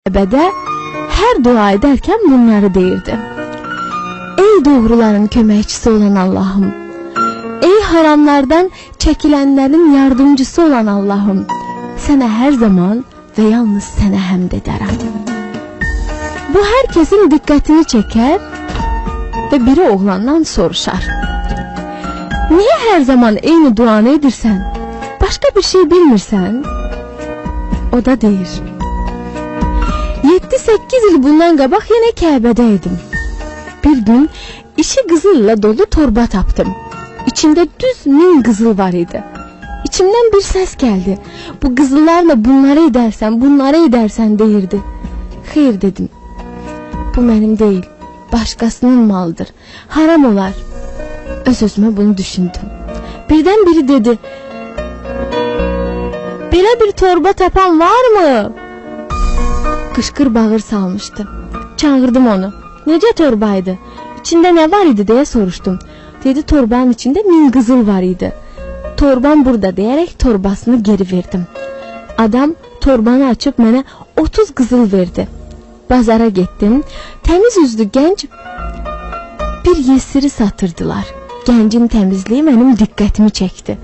Kəbədə hər dua edərkən bunları deyirdi. Ey doğruların köməkçisi olan Allahım! Ey haramlardan çəkilenlerin yardımcısı olan Allahım! Sənə hər zaman və yalnız sənə həmd edərəm. Bu herkesin dikkatini çeker ve biri oğlandan soruşar. Niye her zaman eyni duanı edirsən? Başka bir şey bilmirsən? O da deyir. 7-8 il bundan qabaq yenə Kəbədə idim. Bir gün içi qızılla dolu torba tapdım. İçində düz 1000 qızıl var idi. İçimdən bir səs gəldi. Bu qızıllarla bunları edərsən, bunları edərsən deyirdi. Xeyr dedim. Bu mənim deyil, başqasının malıdır. Haram olar. Öz-özümə bunu düşündüm. Birdən biri dedi. Belə bir torba tapan var mı? Qışqır bağır salmışdı. Çağırdım onu. Necə torbaydı? İçində nə var idi deyə soruşdum. Dedi torbanın içində 1000 qızıl var idi. Torban burada deyərək torbasını geri verdim. Adam torbanı açıb mənə 30 qızıl verdi. Bazara getdim. Təmiz üzlü gənc bir yesiri satırdılar. Gəncin təmizliyi mənim diqqətimi çəkdi.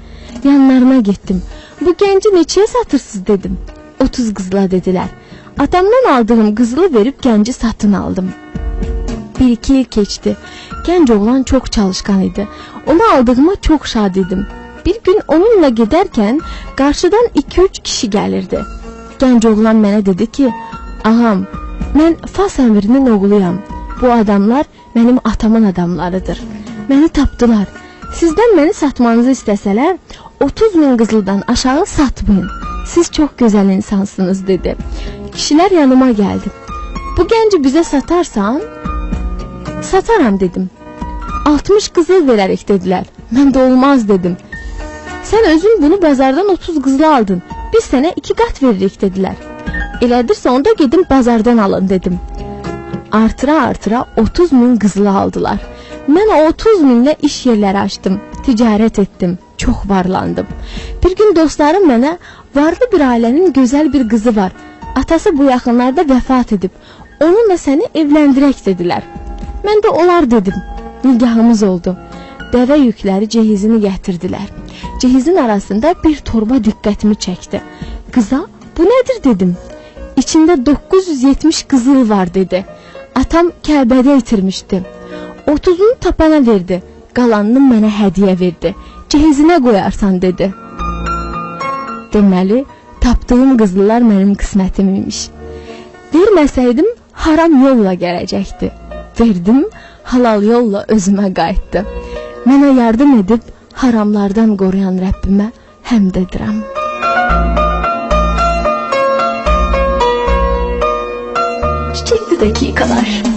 Yanlarına getdim. Bu gənci neçəyə satırsınız dedim. 30 qızıla dedilər. Atamdan aldığım qızılı verib gənci satın aldım. 1-2 il keçdi. Gənc oğlan çox çalışqan idi. Onu aldığıma çox şad idim. Bir gün onunla gedərkən qarşıdan 2-3 kişi gəlirdi. Gənc oğlan mənə dedi ki, ağam, mən Fas əmirinin oğluyam. Bu adamlar mənim atamın adamlarıdır. Məni tapdılar. Sizdən məni satmanızı istəsələr, 30 min qızıldan aşağı satmayın. Siz çox gözəl insansınız dedi. Kişilər yanıma gəldi. Bu gənci bizə satarsan? Sataram dedim. 60 qızıl verərək dedilər. Mən də olmaz dedim. Sən özün bunu bazardan 30 qızıl aldın. Biz sənə 2 qat veririk dedilər. Elədirsə onda gedin bazardan alın dedim. Artıra artıra 30 min qızılı aldılar. Mən o 30 minlə iş yerləri açdım, ticarət etdim, çox varlandım. Bir gün dostlarım mənə varlı bir ailənin gözəl bir qızı var. Atası bu yaxınlarda vəfat edib. Onunla səni evləndirək dedilər. Mən də olar dedim. Nigahımız oldu. Dəvə yükləri cehizini gətirdilər. Cehizin arasında bir torba diqqətimi çəkdi. Qıza bu nədir dedim. İçində 970 qızıl var dedi. Atam Kəbədə itirmişdi. 30'unu tapana verdi. Qalanını mənə hədiyyə verdi. Cehizinə qoyarsan dedi. Deməli, tapdığım qızıllar mənim qismətim imiş. Verməsəydim, haram yolla gələcəkdi. Verdim, halal yolla özümə qayıtdı. Mənə yardım edib haramlardan qoruyan Rəbbimə həmd edirəm. Çiçekli dakikalar.